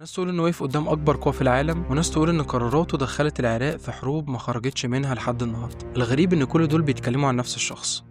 ناس تقول انه وقف قدام اكبر قوة في العالم، وناس تقول ان قراراته دخلت العراق في حروب ما خرجتش منها لحد النهارده. الغريب ان كل دول بيتكلموا عن نفس الشخص.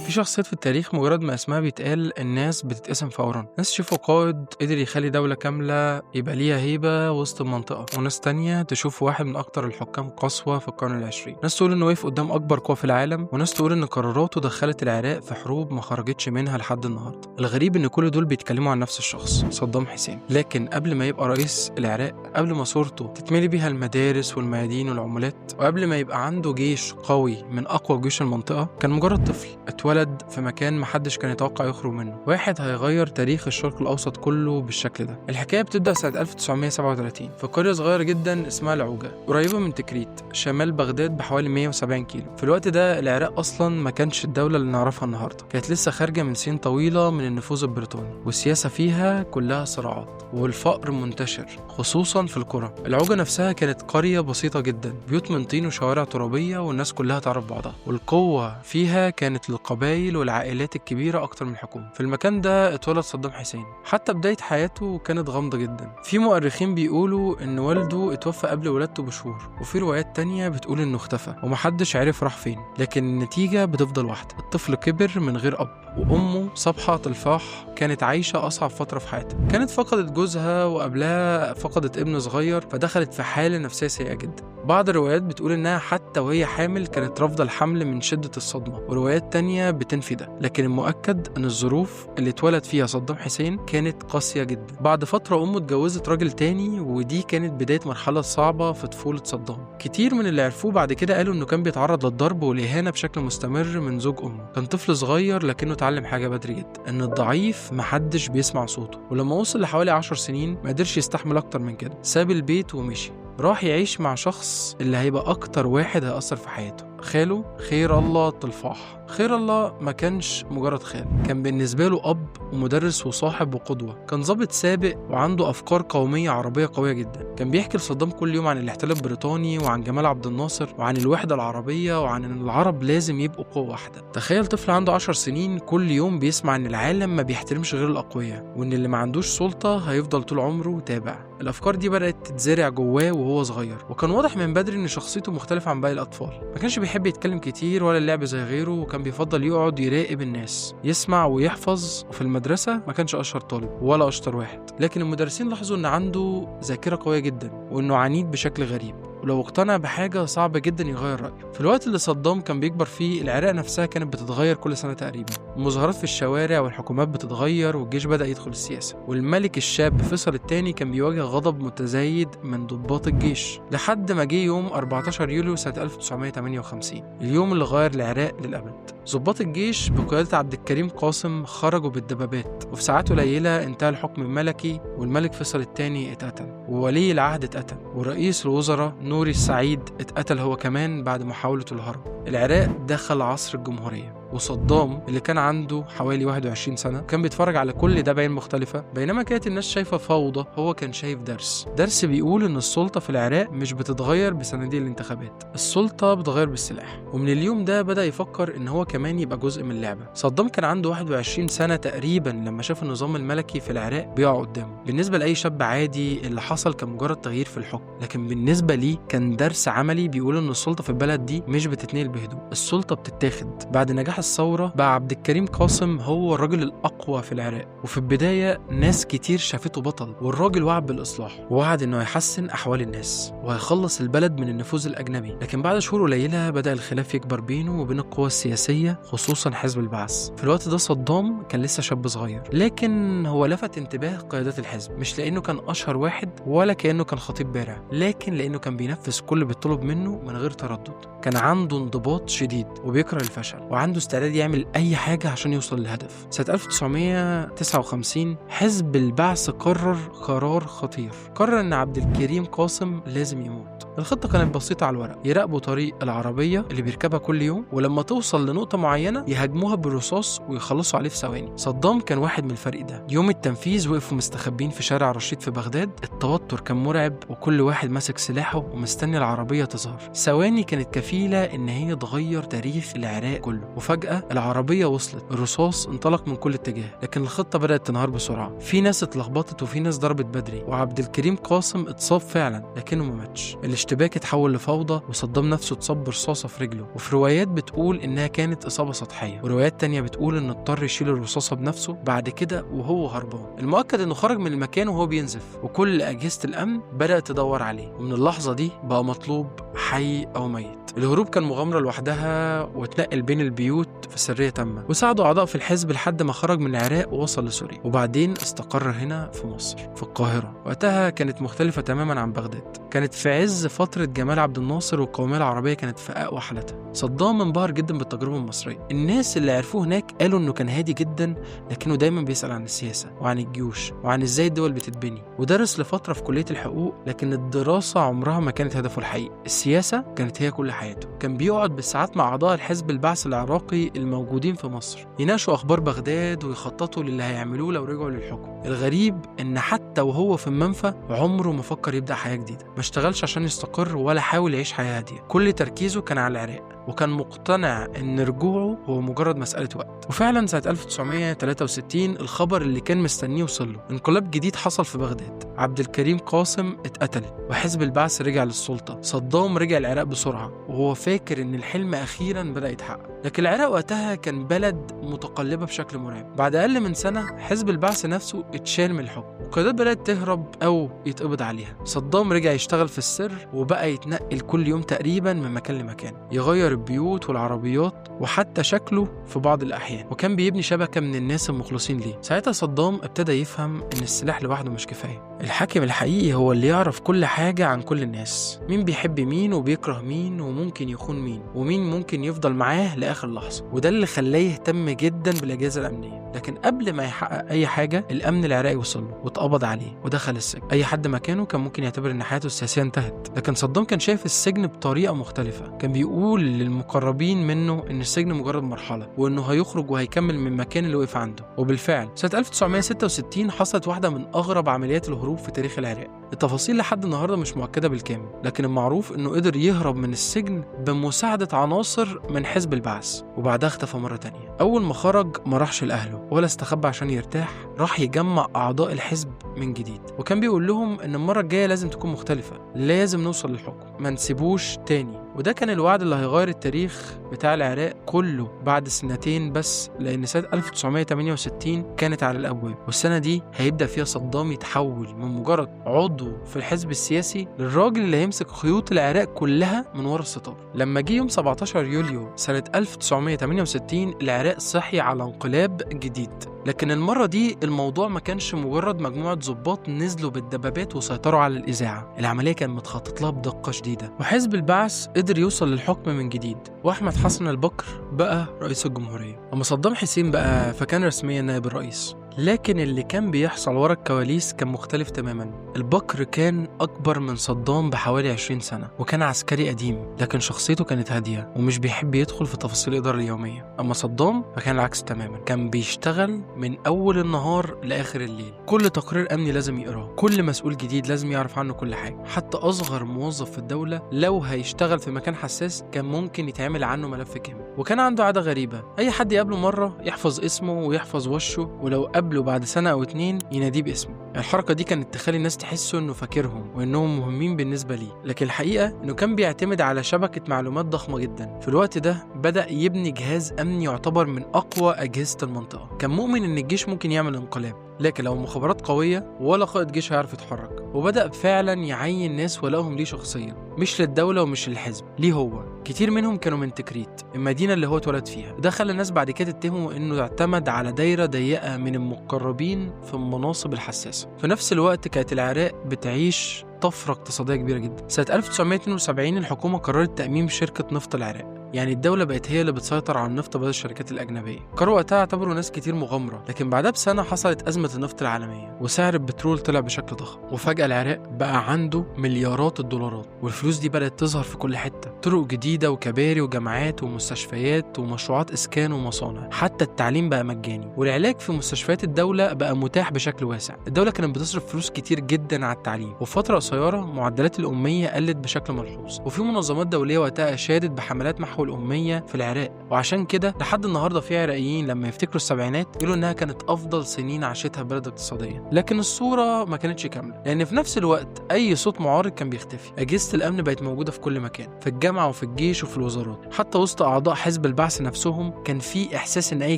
في شخصيات في التاريخ مجرد ما اسمها بيتقال الناس بتتقسم فورا. ناس تشوفه قائد قدر يخلي دولة كاملة يبقى ليها هيبة وسط المنطقة، وناس تانية تشوف واحد من أكتر الحكام قسوة في القرن العشرين. ناس تقول إنه وقف قدام أكبر قوة في العالم، وناس تقول إن قراراته دخلت العراق في حروب ما خرجتش منها لحد النهاردة. الغريب إن كل دول بيتكلموا عن نفس الشخص، صدام حسين. لكن قبل ما يبقى رئيس العراق، قبل ما صورته تتملي بيها المدارس والميادين والعملات، وقبل ما يبقى عنده جيش قوي من أقوى جيوش المنطقة، كان مجرد طفل اتولد في مكان محدش كان يتوقع يخرج منه. واحد هيغير تاريخ الشرق الأوسط كله بالشكل ده. الحكاية بتبدأ سنة 1937 في قرية صغيرة جدا اسمها العوجة، قريبة من تكريت شمال بغداد بحوالي 170 كيلو. في الوقت ده العراق أصلا ما كانش الدولة اللي نعرفها النهاردة، كانت لسه خارجة من سنين طويلة من النفوذ البريطاني، والسياسة فيها كلها صراعات والفقر منتشر خصوصا في القرى. العوجة نفسها كانت قرية بسيطة جدا، بيوت من طين وشوارع ترابية والناس كلها تعرف بعضها، والقوة فيها كانت للقبائل والعائلات الكبيرة أكتر من الحكومة. في المكان ده اتولد صدام حسين. حتى بداية حياته كانت غامضة جدا. في مؤرخين بيقولوا إن والده اتوفى قبل ولادته بشهور، وفي روايات تانية بتقول إنه اختفى ومحدش عرف راح فين، لكن النتيجة بتفضل واحدة: الطفل كبر من غير أب، وأمه صبحة طلفاح كانت عايشة أصعب فترة في حياتها. كانت فقدت جوزها وقبلها فقدت ابن صغير، فدخلت في حالة نفسية سيئة جدا. بعض الروايات بتقول إنها حتى وهي حامل كانت رافضة الحمل من شدة الصدمة، وروايات تانية بتنفي ده. لكن المؤكد إن الظروف اللي اتولد فيها صدام حسين كانت قاسية جدا. بعد فترة أمه اتجوزت راجل تاني، ودي كانت بداية مرحلة صعبة في طفولة صدام. كتير من اللي عرفوه بعد كده قالوا إنه كان بيتعرض للضرب والإهانة بشكل مستمر من زوج أمه. كان طفل صغير لكنه اتعلم حاجة بدري جدا، إن الضعيف محدش بيسمع صوته. ولما وصل لحوالي 10 سنين ما قدرش يستحمل أكتر من كده، ساب البيت ومشي، راح يعيش مع شخص اللي هيبقى أكتر واحد هيأثر في حياته، خاله خير الله طلفاح. خير الله ما كانش مجرد خال، كان بالنسبة له أب ومدرس وصاحب وقدوة. كان ضابط سابق وعنده أفكار قومية عربية قوية جدا. كان بيحكي لصدام كل يوم عن الاحتلال البريطاني وعن جمال عبد الناصر وعن الوحدة العربية وعن إن العرب لازم يبقوا قوة واحدة. تخيل طفل عنده 10 سنين كل يوم بيسمع إن العالم ما بيحترمش غير الأقوياء، وإن اللي ما عندوش سلطة هيفضل طول عمره تابع. الأفكار دي بدأت تتزرع جواه وهو صغير، وكان واضح من بدري إن شخصيته مختلفة عن باقي الأطفال. ما كانش بيحب يتكلم كتير ولا اللعب زي غيره، وكان بيفضل يقعد يراقب الناس، يسمع ويحفظ. وفي المدرسة ما كانش أشهر طالب ولا أشطر واحد، لكن المدرسين لاحظوا إن عنده ذاكرة قوية جدا وإنه عنيد بشكل غريب، ولو اقتنع بحاجة صعب جدا يغير رأيه. في الوقت اللي صدام كان بيكبر فيه، العراق نفسها كانت بتتغير كل سنة تقريبا. المظاهرات في الشوارع والحكومات بتتغير، والجيش بدأ يدخل السياسة، والملك الشاب فيصل الثاني كان بيواجه غضب متزايد من ضباط الجيش، لحد ما جه يوم 14 يوليو سنة 1958، اليوم اللي غير العراق للأبد. ضباط الجيش بقيادة عبد الكريم قاسم خرجوا بالدبابات، وفي ساعات قليلة انتهى الحكم الملكي، والملك فيصل الثاني اتقتل، وولي العهد اتقتل، ورئيس الوزراء نوري السعيد اتقتل هو كمان بعد محاولة الهرب. العراق دخل عصر الجمهورية، وصدام اللي كان عنده حوالي 21 سنة كان بيتفرج على كل ده بعين مختلفة. بينما كانت الناس شايفة فوضى، هو كان شايف درس. درس بيقول إن السلطة في العراق مش بتتغير بصناديق الانتخابات، السلطة بتتغير بالسلاح. ومن اليوم ده بدأ يفكر إن هو كمان يبقى جزء من اللعبة. صدام كان عنده 21 سنة تقريبا لما شاف النظام الملكي في العراق بيقع قدامه. بالنسبة لأي شاب عادي اللي حصل كان مجرد تغيير في الحكم، لكن بالنسبة ليه كان درس عملي بيقول إن السلطة في البلد دي مش بتتنقل بهدوء، السلطة بتتاخد. بعد نجاح الثورة بقى عبد الكريم قاسم هو الراجل الأقوى في العراق، وفي البداية ناس كتير شافته بطل، والراجل وعد بالإصلاح، ووعد إنه هيحسن أحوال الناس وهيخلص البلد من النفوذ الأجنبي. لكن بعد شهور قليلة بدأ الخلاف يكبر بينه وبين القوى السياسية، خصوصا حزب البعث. في الوقت ده صدام كان لسه شاب صغير، لكن هو لفت انتباه قيادات الحزب، مش لأنه كان أشهر واحد ولا كأنه كان خطيب بارع، لكن لأنه كان بينفذ كل اللي بيطلب منه من غير تردد. كان عنده انضباط شديد وبيكره الفشل، وعنده استعداد يعمل أي حاجة عشان يوصل للهدف. سنة 1959 حزب البعث قرر قرار خطير، قرر إن عبد الكريم قاسم لازم يموت. الخطة كانت بسيطة على الورق، يراقبوا طريق العربية اللي بيركبها كل يوم، ولما توصل لنقطة معينة يهاجموها بالرصاص ويخلصوا عليه في ثواني. صدام كان واحد من الفريق ده. يوم التنفيذ وقفوا مستخبين في شارع رشيد في بغداد. التوتر كان مرعب، وكل واحد ماسك سلاحه ومستني العربية تظهر. ثواني كانت كفيلة إن هي تغير تاريخ العراق كله. وفجأة العربية وصلت، الرصاص انطلق من كل اتجاه، لكن الخطة بدأت تنهار بسرعة. في ناس اتلخبطت وفي ناس ضربت بدري، وعبد الكريم قاسم اتصاب فعلا لكنه ما ماتش. الاشتباك اتحول لفوضى، وصدام نفسه اتصاب برصاصة في رجله. وفي روايات بتقول إنها كانت إصابة سطحية، وروايات تانية بتقول إنه اضطر يشيل الرصاصة بنفسه بعد كده وهو هربان. المؤكد إنه خرج من المكان وهو بينزف، وكل أجهزة الأمن بدأت تدور عليه. ومن اللحظة دي بقى مطلوب حي أو ميت. الهروب كان مغامرة لوحدها، واتنقل بين البيوت في سرية تامة، وساعدوا أعضاء في الحزب لحد ما خرج من العراق ووصل لسوريا، وبعدين استقر هنا في مصر في القاهرة. وقتها كانت مختلفة تماما عن بغداد، كانت في عز فترة جمال عبد الناصر، والقومية العربية كانت في أقوى حالتها. صدام انبهر جدا بالتجربة المصرية. الناس اللي عرفوه هناك قالوا إنه كان هادي جدا، لكنه دايما بيسأل عن السياسة وعن الجيوش وعن إزاي الدول بتتبني. ودرس لفترة في كلية الحقوق، لكن الدراسة عمرها ما كانت هدفه الحقيقي. السياسة كانت هي كل حياته. كان بيقعد بالساعات مع أعضاء الحزب البعث العراقي الموجودين في مصر، يناقشوا أخبار بغداد ويخططوا للي هيعملوه لو رجعوا للحكم. الغريب إن حتى وهو في المنفى عمره ما فكر يبدأ حياة جديدة، ما اشتغلش عشان يستقر ولا حاول يعيش حياة هادية. كل تركيزه كان على العراق، وكان مقتنع إن رجوعه هو مجرد مسألة وقت. وفعلا سنة 1963 الخبر اللي كان مستنيه وصل له، انقلاب جديد حصل في بغداد. عبد الكريم قاسم اتقتل، وحزب البعث رجع للسلطة. صدام رجع العراق بسرعة وهو فاكر إن الحلم أخيرا بدأ يتحقق. لكن العراق وقتها كان بلد متقلبة بشكل مرعب. بعد أقل من سنة حزب البعث نفسه اتشال من الحكم، وقيادات بدأت تهرب أو يتقبض عليها. صدام رجع يشتغل في السر، وبقى يتنقل كل يوم تقريبا من مكان لمكان، يغير البيوت والعربيات وحتى شكله في بعض الأحيان، وكان بيبني شبكة من الناس المخلصين ليه. ساعتها صدام ابتدى يفهم إن السلاح لوحده مش كفاية، الحاكم الحقيقي هو اللي يعرف كل حاجة عن كل الناس، مين بيحب مين وبيكره مين، وممكن يخون مين، ومين ممكن يفضل معاه لآخر لحظة. وده اللي خلاه يهتم جدا بالأجهزة الأمنية. لكن قبل ما يحقق أي حاجة الأمن العراقي وصل له واتقبض عليه ودخل السجن. أي حد مكانه كان ممكن يعتبر إن حياته السياسية انتهت، لكن صدام كان شايف السجن بطريقة مختلفة. كان بيقول للمقربين منه إن السجن مجرد مرحلة، وإنه هيخرج وهيكمل من المكان اللي وقف عنده. وبالفعل سنة 1966 حصلت واحدة من أغرب عمليات الهروب في تاريخ العراق. التفاصيل لحد النهارده مش مؤكدة بالكامل، لكن المعروف إنه قدر يهرب من السجن بمساعدة عناصر من حزب البعث، وبعدها اختفى مرة تانية. أول ما خرج ما راحش لأهله ولا استخبى عشان يرتاح، راح يجمع أعضاء الحزب من جديد، وكان بيقول لهم إن المرة الجاية لازم تكون مختلفة، لازم نوصل للحكم، ما نسيبوش تاني. وده كان الوعد اللي هيغير التاريخ بتاع العراق كله بعد سنتين بس، لأن سنة 1968 كانت على الأبواب، والسنة دي هيبدأ فيها صدام يتحول من مجرد عضو في الحزب السياسي للراجل اللي هيمسك خيوط العراق كلها من ورا الستار. لما جه يوم 17 يوليو سنة 1968 العراق صحي على انقلاب جديد، لكن المرة دي الموضوع ما كانش مجرد مجموعة ضباط نزلوا بالدبابات وسيطروا على الإذاعة. العملية كان متخطط لها بدقة شديدة، وحزب البعث قدر يوصل للحكم من جديد، وأحمد حسن البكر بقى رئيس الجمهورية. أما صدام حسين بقى فكان رسميا نائب الرئيس. لكن اللي كان بيحصل ورا الكواليس كان مختلف تماما. البكر كان أكبر من صدام بحوالي 20 سنة، وكان عسكري قديم، لكن شخصيته كانت هادية ومش بيحب يدخل في تفاصيل الإدارة اليومية. أما صدام فكان العكس تماما، كان بيشتغل من أول النهار لآخر الليل، كل تقرير أمني لازم يقراه، كل مسؤول جديد لازم يعرف عنه كل حاجة، حتى أصغر موظف في الدولة لو هيشتغل في مكان حساس كان ممكن يتعمل عنه ملف كامل. وكان عنده عادة غريبة، أي حد يقابله مرة يحفظ اسمه ويحفظ وشه، ولو قابله بعد سنة أو 2 يناديه باسمه. الحركة دي كانت تخلي الناس تحسوا إنه فاكرهم وإنهم مهمين بالنسبة ليه، لكن الحقيقة إنه كان بيعتمد على شبكة معلومات ضخمة جدا. في الوقت ده بدأ يبني جهاز أمني يعتبر من أقوى أجهزة المنطقة. كان مؤمن إن الجيش ممكن يعمل انقلاب، لكن لو مخابرات قوية ولا قائد جيش هيعرف يتحرك. وبدأ فعلا يعين ناس ولائهم ليه شخصيا، مش للدولة ومش للحزب، ليه هو. كتير منهم كانوا من تكريت، المدينة اللي هو اتولد فيها. ده خلى الناس بعد كده تتهمه انه اعتمد على دايرة ضيقة من المقربين في المناصب الحساسة. في نفس الوقت كانت العراق بتعيش طفرة اقتصادية كبيرة جدا. سنة 1972 الحكومة قررت تأميم شركة نفط العراق، يعني الدولة بقت هي اللي بتسيطر على النفط بدل الشركات الأجنبية. قرار وقتها اعتبره ناس كتير مغامرة، لكن بعدها بسنة حصلت أزمة النفط العالمية وسعر البترول طلع بشكل ضخم، وفجأة العراق بقى عنده مليارات الدولارات، والفلوس دي بدأت تظهر في كل حتة، طرق جديدة وكباري وجامعات ومستشفيات ومشروعات إسكان ومصانع، حتى التعليم بقى مجاني، والعلاج في مستشفيات الدولة بقى متاح بشكل واسع. الدولة كانت بتصرف فلوس كتير جدا على التعليم، وفي فترة قصيرة معدلات الأمية قلت بشكل ملحوظ، وفي منظمات دولية وقتها أشادت بحملات محو الأمية في العراق. وعشان كده لحد النهارده في عراقيين لما يفتكروا السبعينات يقولوا إنها كانت أفضل سنين عاشتها بلد اقتصاديا. لكن الصورة ما كانتش كاملة، لأن في نفس الوقت أي صوت معارض كان بيختفي. أجهزة الأمن بقت موجودة في كل مكان، في الجامعة وفي الجيش وفي الوزارات، حتى وسط أعضاء حزب البعث نفسهم كان في إحساس إن أي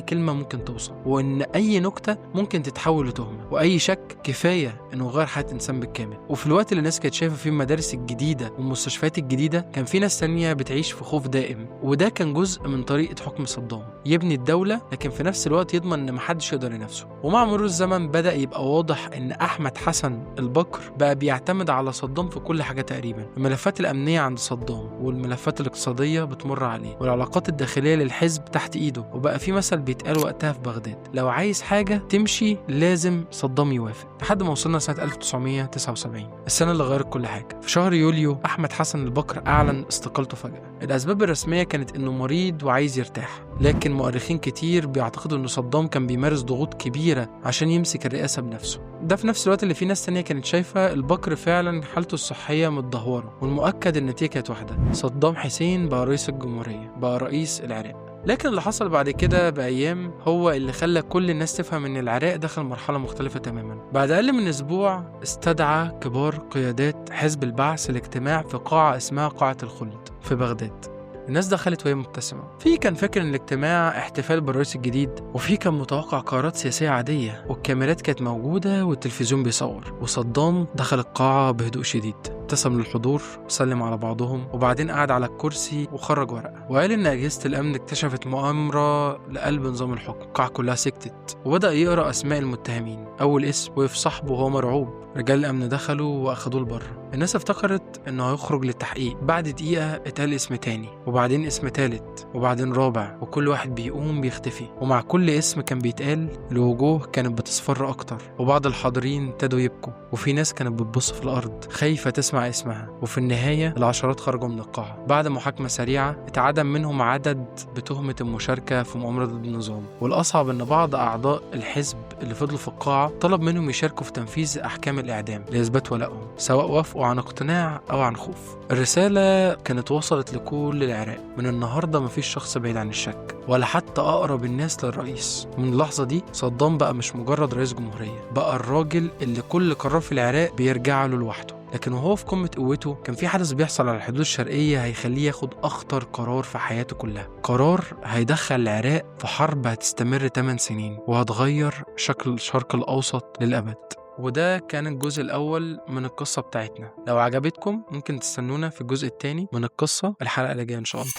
كلمة ممكن توصل، وإن أي نكتة ممكن تتحول لتهمة، وأي شك كفاية إنه غير حياة إنسان بالكامل. وفي الوقت اللي الناس كانت شايفة فيه المدارس الجديدة والمستشفيات الجديدة، كان في ناس تانية بتعيش في خوف دائم، وده كان جزء من طريقة حكم صدام، يبني الدولة لكن في نفس الوقت يضمن إن محدش يقدر ينافسه. ومع مرور الزمن بدأ يبقى واضح إن أحمد حسن البكر بقى بيعتمد على صدام في كل حاجة تقريبا. الملفات الأمنية عند صدام، والملفات الاقتصادية بتمر عليه، والعلاقات الداخلية للحزب تحت إيده. وبقى في مثل بيتقال وقتها في بغداد، لو عايز حاجة تمشي لازم صدام يوافق. لحد ما وصلنا سنة 1979، السنة اللي غيرت كل حاجة. في شهر يوليو أحمد حسن البكر أعلن استقالته فجأة. الأسباب الرسمية كانت إنه مريض وعايز يرتاح، لكن مؤرخين كتير بيعتقدوا إن صدام كان بيمارس ضغوط كبيرة عشان يمسك الرئاسة بنفسه. ده في نفس الوقت اللي في ناس تانية كانت شايفة البكر فعلا حالته الصحية متدهورة، والمؤكد النتيجة كانت واحدة، صدام حسين بقى رئيس الجمهورية، بقى رئيس العراق. لكن اللي حصل بعد كده بأيام هو اللي خلى كل الناس تفهم إن العراق دخل مرحلة مختلفة تماما. بعد أقل من أسبوع استدعى كبار قيادات حزب البعث الاجتماع في قاعة اسمها قاعة الخلد في بغداد. الناس دخلت وهي مبتسمة، في كان فاكر إن الاجتماع احتفال بالرئيس الجديد، وفي كان متوقع قرارات سياسية عادية، والكاميرات كانت موجودة والتلفزيون بيصور. وصدام دخل القاعة بهدوء شديد، ابتسم للحضور وسلم على بعضهم، وبعدين قعد على الكرسي وخرج ورقة وقال إن أجهزة الأمن اكتشفت مؤامرة لقلب نظام الحكم. القاعة كلها سكتت، وبدأ يقرأ أسماء المتهمين. أول اسم وقف صاحبه وهو مرعوب، رجال الأمن دخلوا وأخدوه لبره. الناس افتكرت إنه هيخرج للتحقيق. بعد دقيقة اتقال اسم تاني، وبعدين اسم تالت، وبعدين رابع، وكل واحد بيقوم بيختفي. ومع كل اسم كان بيتقال الوجوه كانت بتصفر أكتر، وبعض الحاضرين ابتدوا يبكوا، وفي ناس كانت بتبص في الأرض خايفة تسمع اسمها. وفي النهاية العشرات خرجوا من القاعة بعد محاكمة سريعة اتعدم منهم عدد بتهمة المشاركة في مؤامرة ضد النظام. والأصعب إن بعض أعضاء الحزب اللي فضلوا في القاعة طلب منهم يشاركوا في تنفيذ أحكام الإعدام لإثبات ولائهم، سواء وافقوا عن اقتناع أو عن خوف. الرسالة كانت وصلت لكل العراق، من النهاردة مفيش شخص بعيد عن الشك ولا حتى أقرب الناس للرئيس. من اللحظة دي صدام بقى مش مجرد رئيس جمهورية، بقى الراجل اللي كل قرار في العراق بيرجع له لوحده. لكن وهو في قمة قوته كان في حدث بيحصل على الحدود الشرقية هيخليه ياخد أخطر قرار في حياته كلها، قرار هيدخل العراق في حرب هتستمر 8 سنين وهتغير شكل الشرق الأوسط للأبد. وده كان الجزء الأول من القصة بتاعتنا. لو عجبتكم ممكن تستنونا في الجزء الثاني من القصة الحلقة اللي جاية إن شاء الله.